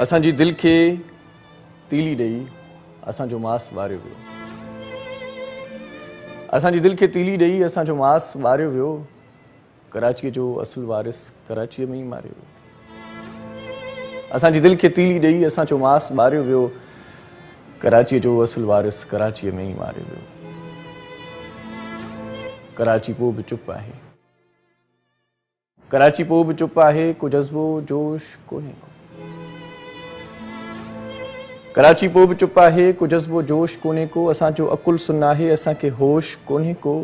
اسان جي دل کي تيلي ڏئي اسان جو ماس ٻاريو ويو. اسان جي دل کي تيلي ڏئي اسان جو ماس ٻاريو ويو. ڪراچيء جو اصل وارث ڪراچيء ۾ ئي ماريو ويو. اسان جي دل کي تيلي ڏئي اسان جو ماس ٻاريو ويو. ڪراچيء جو اصل وارث ڪراچيء ۾ ئي ماريو ويو. ڪراچي پوء به چپ آهي. ڪراچي پوء به چپ آهي، ڪو جذبو جوش ڪونهي ڪو. ڪراچي پوء به چپ آهي، ڪو جذبو جوش ڪونهي ڪو، اسان جو عقل سن آهي، اسان کي هوش ڪونهي ڪو.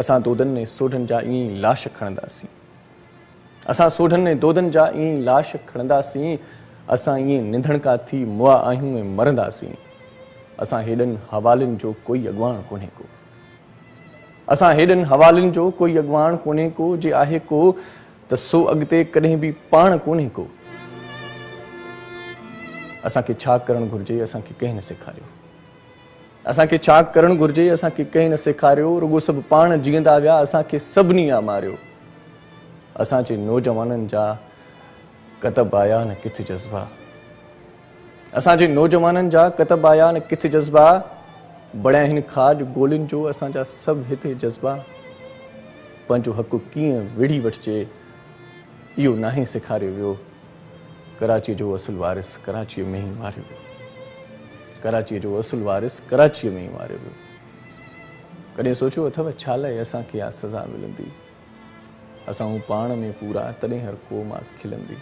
اسان دودن ۽ سوڍن جا ائين ئي لاش کڻنداسين. اسان سوڍن ۽ دودن جا ائين ئي لاش کڻنداسين، اسان ائين نڌڻڪا ٿي مئا آهيون ۽ مرنداسين. اسان هيڏن حوالين جو ڪوئي اڳواڻ ڪونهي ڪو. اسان هيڏن حوالين جو ڪوئي اڳواڻ ڪونهي ڪو، جي آهي ڪو ته سو اڳتي ڪڏهن به پاڻ ڪونهي ڪو. اسان کي ڇا ڪرڻ گهرجي اسان کي ڪنهن نه سيکاريو. اسان کي ڇا ڪرڻ گهرجي اسان کي ڪنهن نه سيکاريو، رڳو سڀ پاڻ جيئندا ويا اسان کي سڀني آ ماريو. اسان جي نوجوانن جا ڪتب آيا نه ڪٿ جذبا. اسان جي نوجوانن جا ڪتب آيا نه ڪٿ جذبا، بڻيا هن کاڄ گولين جو اسان جا سڀ هتي جذبا. پنهنجو حق ڪيئن وڙهي وٺجي اهو ناهي سيکاريو ويو، ڪراچيء جو اصل وارث ڪراچيء ۾ ئي ماريو ويو. ڪراچيء جو اصل وارث ڪراچيء ۾ ئي ماريو ويو. ڪڏهن سوچيو اٿو ڇا لاء اسان کي اها سزا ملندي؟ اسان هون پاڻ ۾ پورا تڏهن هر ڪو مان کلندي.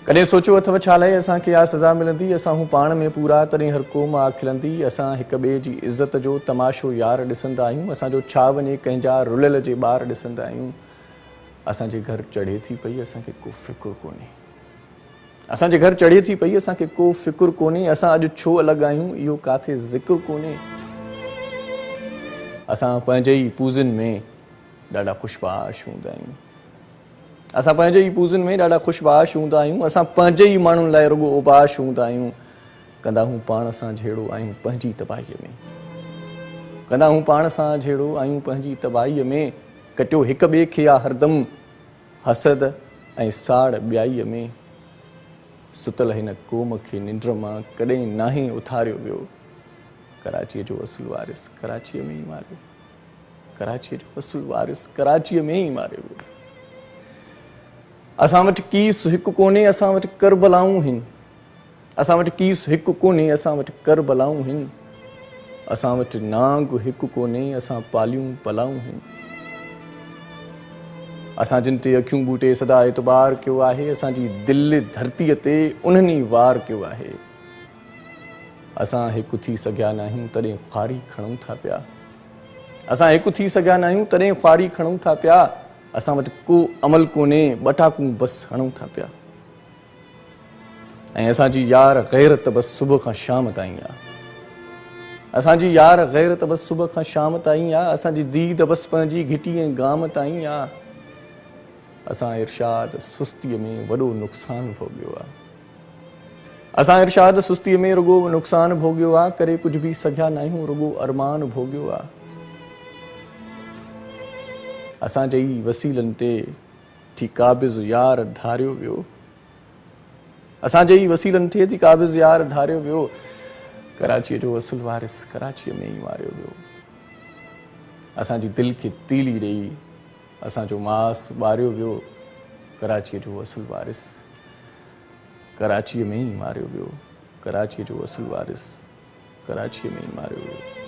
ڪڏهن سوچيو اٿو ڇا لئه اسان کي اها سزا ملندي اسان هون پاڻ ۾ پورا تڏهن هر ڪو مان کلندي اسان هڪ ٻئي جي عزت جو تماشو يار ڏسندا آهيون اسان جو ڇا وڃي ڪنهن جا رليل جي ٻار ڏسندا آهيون اسان جي گهر چڙهي ٿي پئي اسان کي ڪو فڪر ڪونهي اسان جي گهر چڙهي ٿي پئي اسان کي ڪو فڪر ڪونهي اسان اڄ ڇو الڳ آهيون اهو ڪاٿي ذڪر ڪونهي اسان پنهنجي ئي پوزن ۾ ڏاڍا خوش باش هوندا آهيون اسان پنهنجي ئي پوزن ۾ ڏاڍا خوش باش هوندا آهيون اسان پنهنجي ئي ماڻهن لاء رڳو اوباش هوندا آهيون ڪندا هون پاڻ سان جهيڙو آهيون پنهنجي تباهي ۾ ڪندا هون پاڻ سان جهيڙو آهيون پنهنجي تباهي ۾ ڪٽيو هڪ ٻئي کي آ هردم حسد ۽ ساڙ ٻيائيء ۾ ستل هن قوم کي ننڊ مان ڪڏهن ناهي اٿاريو ويو. ڪراچيء جو اصل وارث ڪراچيء ۾ ئي ماريو. ڪراچيء جو اصل وارث ڪراچيء ۾ ئي ماريو ويو. اسان وٽ ڪيس هڪ ڪونهي، اسان وٽ ڪربلائون هن. اسان وٽ ڪيس هڪ ڪونهي، اسان وٽ ڪربلائون هن. اسان وٽ نانگ هڪ ڪونهي، اسان پاليون بلائون هن. اسان جن تي اکيون ٻوٽي سدا اعتبار ڪيو آهي، اسان جي دل ڌرتيء تي انهن ئي وار ڪيو آهي. اسان هڪ ٿي سگهيا ناهيون تڏهن خواري کڻون ٿا پيا. اسان هڪ ٿي سگهيا ناهيون تڏهن خواري کڻون ٿا پيا. اسان وٽ ڪو عمل ڪونهي، ٻٽاڪون بس هڻون ٿا پيا. ۽ اسان جي يار غيرت بس صبح کان شام تائين آ. اسان جي يار غيرت بس صبح کان شام تائين آ. اسان جي ديد بس پنهنجي گهٽي ۽ گام تائين آ. اسان ارشاد سستيء ۾ وڏو نقصان ڀوڳيو آ. اسان ارشاد سستيء ۾ رڳو نقصان ڀوڳيو آ. ڪري ڪجهه به سگهيا ناهيون رڳو ارمان ڀوڳيو آ. اسان جي ئي وسيلن تي ٿي قابض يار ڌاريو ويو. اسان جي ئي وسيلن ٿئي ٿي قابض يار ڌاريو ويو. ڪراچيء جو اصل وارث ڪراچيء ۾ ئي ماريو ويو. اسان جي دل کي تيلي ڏيئي اسان جو ماس ٻاريو ويو. ڪراچيء جو اصل وارث ڪراچيء ۾ ئي ماريو ويو. ڪراچيء جو اصل وارث ڪراچيء ۾ ئي ماريو ويو.